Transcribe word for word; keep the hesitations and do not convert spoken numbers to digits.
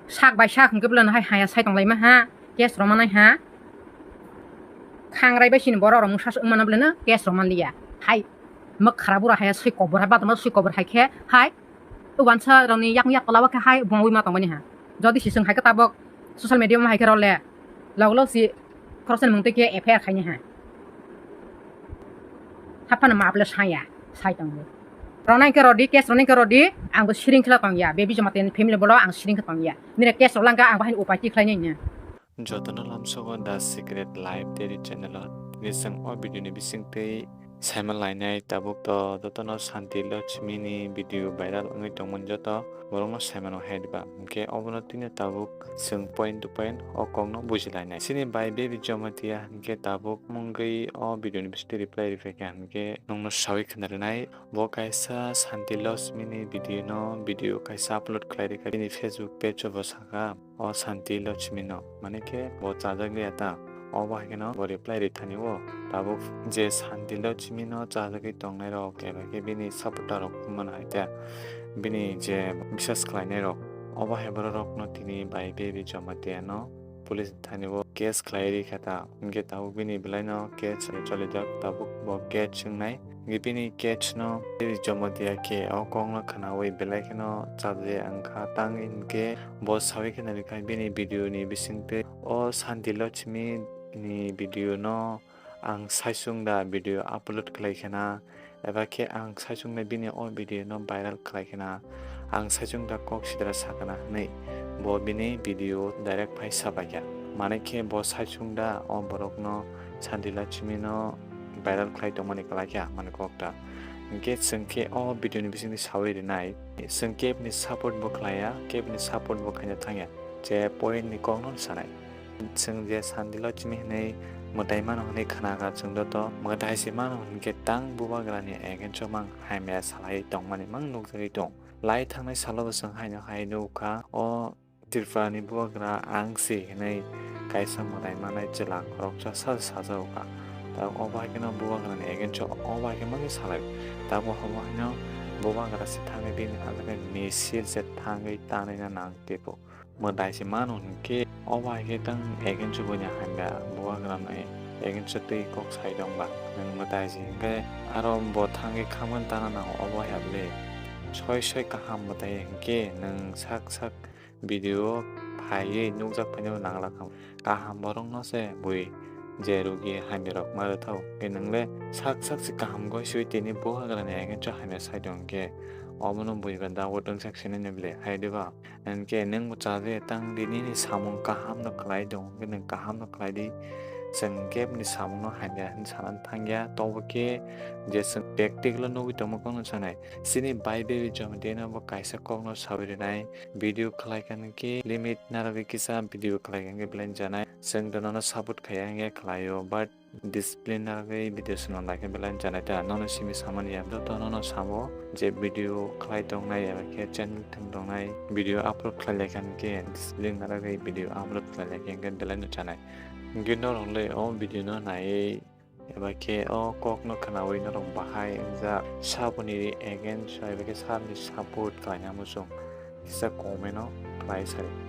Sak bai sak hwnkhe bwlano hai haya sai tonglaima ha, case rwmanai ha. Khangrai bai sini borok rok mungsa wngmano bwlano case rwmanliya. Hai mwkhra bura haya swi kobor hai, badama swi kobor hai khe hai uansa rokni yakni yak tola o khe hai bongwi ma tongmani ha. Jodi si chwng hai khe tabok social media ma hai khe role log log si khoroksa ni mungtwi khe F I R khaini ha. Haphano map le saya, sai tongo. Ronai khe rodi, case ronai khe rodi, ang bo siring khela tongya. Baby Jamatia ni family bolo ang siring khe tongya. Nire case rolangka ang bahai upai ti khlai nai. Jotono lamsogo The Secret Life Diary channel o. Tini chwng o video ni bisingtwi saima lainai tabuk to jotono Shanti Lakshmi ni video viral wngwi tongmani joto borokno saimano hai diba. Hwnkhe obono tini tabuk chwng point to point o kokno bujilainai. Chini bai Baby Jamatia hwnkhe tabuk mungwi o video ni bisingtwi reply riphaikha hwnkhe nongno sawi khna rinai. Bo kaisa Shanti Lakshmi ni video no, video kaisa upload khlai rikha bini Facebook page o bo sakha o Shanti Lakshmi no, mane khe bo chajak liya ta. Obo hai kheno bo reply rithani o. Tabuk je Shanti Lakshmi no chajagwi tongnai rok eba khe bini supporter rok wngmano hai ta, bini je biswas khlainai rok, obo hai borok rokno tini bai Baby Jamatia no police thani o case khlai rikha ta. Hwnkhe tabuk bini belai no case chalijak, tabuk bo case wngnai. Hwnkhe bini case no Baby Jamatia khe o kokno khnaui belai kheno chaje wngkha tang hwnkhe bo sawi kheno rikha bini video ni bisingtwi o Shanti Lakshmi ni video no ang saichung da video upload khlai khena, eba khe ang saichung da bini o video no viral khlai khena, ang saichung da kok sidra sakana hwnwi bo bini video direct phai sabaikha. Mane khe bo saichung da o borokno Shanti Lakshmi no viral khlai tongmani kwlai kha mane kok ta. Hwnkhe chwng khe o video ni bisingtwi sawi rinai, chwng kebni support bo khlaiya, kebni support bo khaina thangya, je point ni kokno sanai. Chwng je Shanti Lakshmi hwnwi mwtai mano hwnwi khna kha chwng joto. Mwtai se mano hwnkhe tang bubagrani against o mang hamya salai tongmani mang nukjagwi tong. Lai thangnai salo bo chwng haino hai nukha o Tripura ni bubagra ang se hwnwi kaisa mwtai manai chwla khoroksa sa sajao kha. Tabuk obo hai kheno bubagrani against o obo hai khe mangwi salai. Tabuk obo haino bubagra se thangwi bini hajagwi misil se thangwi tanwi na nang teibo. Mwtai se mano hwnkhe obo hai khe tang against o buini hamya bubagrani against o twi kok sai tongba. Nwng mwtai se hwnkhe aro bo thangwi khamani tana nango obo hai le. Soi soi kaham mwtai hwnkhe nwng sak sak video phaiwi nukjak phainai nangla kha. Kaham borokno se bui je rugi hamya rok ma rwthao. Hwnkhe nwng le sak sak se kaham goi sui tini bubagrani against o hamya sai tong khe obono bui ba dago tongsak sinai ni bile hai diba? Hwnkhe nwng bo chajakya tang di, nini samung kaham no khlai di, hwnkhe nwng kaham no khlai di. Chwng kebni samung no hamya hwnwi sanani thangya, tobo khe je chwng practical o nugwi tongma kokno sanai. Chini bai Baby Jamatia no bo kaisa kokno sawi rinai, video khlai kha hwnkhe limit narwgwi kisa video khlai kha hwnkhe belai janai. Chwng do nono support khaiya hwnkhe khlaio, but discipline narwgwi video swnam lai khe belai janai ta. Nono simi samani ya, joto nono samo je video khlai tongnai eba khe channel thwng tongnai, video upload khlai lai kha hwnkhe discipline narwgwi video upload khlai lai khe hwnkhe belai no janai. Hwnkhe norok le o video no naiwi eba khe o kok no khnaui norok bahai wngjak saboni against o eba khe saboni support khlaina muchung kisa comment o khlai sadi.